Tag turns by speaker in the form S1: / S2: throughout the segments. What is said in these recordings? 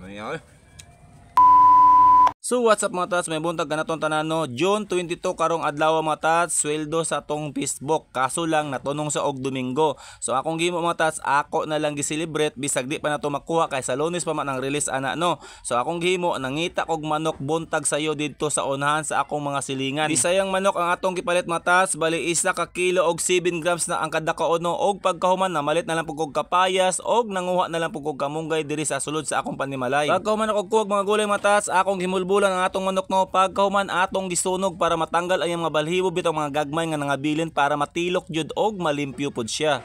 S1: Nangyari. So what's up mga tats, may buntag kanatong tanan no. June 22 karong adlaw mga tats, sweldo sa atong Facebook. Kaso lang natunong sa og Domingo. So akong gimo mga tats, ako na lang gi-celebrate bisag di pa nato makuha kay sa Lunes pa man ang release ana no. So akong gihimo, nangita kog manok buntag sayo didto sa unahan sa akong mga silingan. Bisayang manok ang atong gipalit mga tats, bali isa ka kilo og 7 grams na ang kada kauno, og pagkahuman namalit na lang pud kog kapayas og nanguha na lang pud kog kamunggay diri sa sulod sa akong panimalay. Pagkahuman ako kuwag mga gulay mga tats, akong gihimulbulan ang atong manok no, pagkahuman atong gisunog para matanggal ang mga balhibo bitaw mga gagmay nga nangabilin para matilok jud og malimpyo pud siya.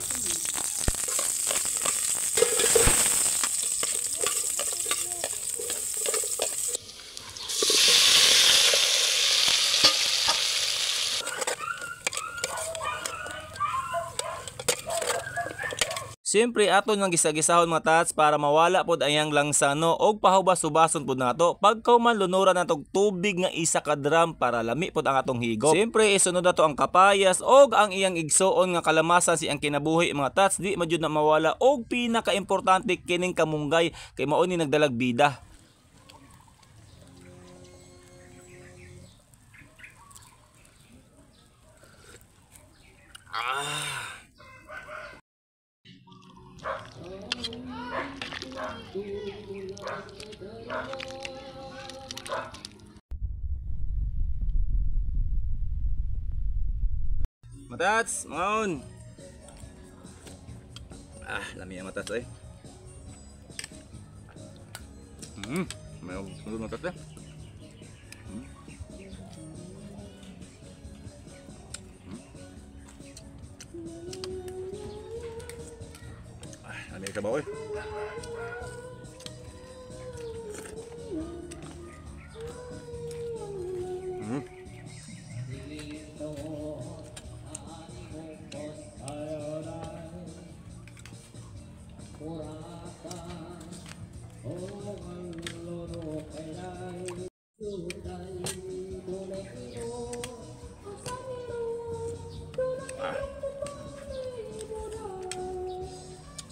S1: Siyempre ato nang gisa-gisahon mga tats para mawala pod ayang langsano og pahubas-hubason pod nato. Pagkahuman lunuran natog tubig nga isa ka drum para lami pod ang atong higop. Siyempre isunod nato ang kapayas og ang iyang igsuon nga kalamasan si ang kinabuhi mga tats, di man jud na mawala, og pinakaimportante kining kamunggay kay mao ni nagdalag bida. Matats, maon. Ah, lami ang matats eh. May matats eh. Ah, lami ang sabaw eh.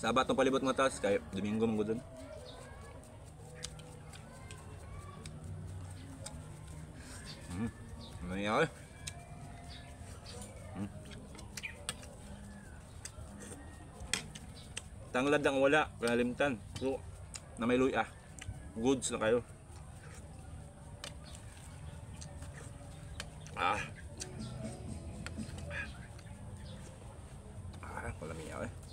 S1: Sabat tong palibot mga tats kay Domingo man gud. Nangyari. Tanglad ang wala, kanalimtan. So, na may luya. Goods na kayo. Ah, wala miyaw eh.